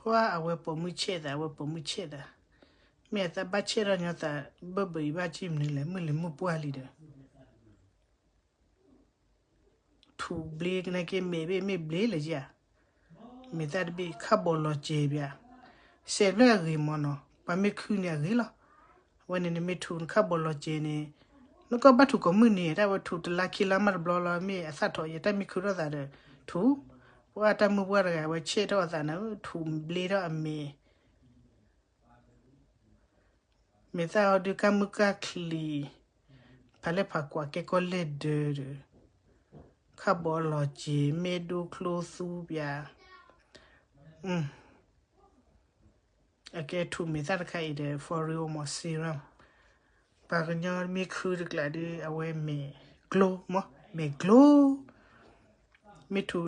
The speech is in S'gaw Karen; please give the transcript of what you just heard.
ပှၤအဝဲပိာ်မုၣ်ဆဲးသး အဝဲပိာ်မုၣ်ဆဲးသး, မ့ၢ်အသးဘၣ်ဆဲးထီၣ်ညီသး ဘၢၣ်ဘၢၣ်အံၤဘၣ်ကံၣ်မနုၤလဲၣ် မုၢ်လံၤမုၢ်ပှၢ်လံဒီး ထူးဘျ့ကနဲက့ၤမ့ၢ်ဘ့ၣ်မ့ၢ်ဘျ့လၢၤယၤ, မ့ၢ်သၣ်တဘ့ၣ်ခါဘီလီၤစဲၤဘၣ်, စဲးဖျၢၣ်အဂ့ၤမ့ၢ်နီၤ ပှၤမ့ၢ်ခုန့ၣ်အဂ့ၤလီၤ, အဝဲန့ၣ်နမ့ၢ်ထူးနခါဘီလီၤစဲၤန့ၣ်, နကဘၣ်ထူးကိးမုၢ်နံၤ တၢ်ဝဲထူးတလါခံလါမးတဘျီလီၤ မ့ၢ်အသၣ်ထီၣ်ယဲတၢ်မ့ၢ်ခုထီၣ်သးဒီး, ထူး, ပှၤတၢ်မုၢ်ပှၢ်တဂၤဝဲဆဲးထီၣ်အသးန့ၣ် ထူးဘျ့ထီၣ်အမဲာ် မ့ၢ်သၣ်အီၤဒုးကါမုၢ်ကါချံ, ဖးလဲၢ်ဖးကွၢ်ကဲကီၢ်လဲၢ်ဒၢဒီး, ခါဘီလီၤစဲၤ မ့ၢ်ဒိချိၣ်သူပၠး, အကဲထူးမ့ၢ်သၣ်တခါအံၤဒီး Foreo မ့ၢ် serum, ပှၤကညီမ့ၢ်ခုတကျးဒုး အဝဲမ့ၢ်ကျိမ့ၢ် မ့ၢ်ကျိ မ့ၢ်ထူး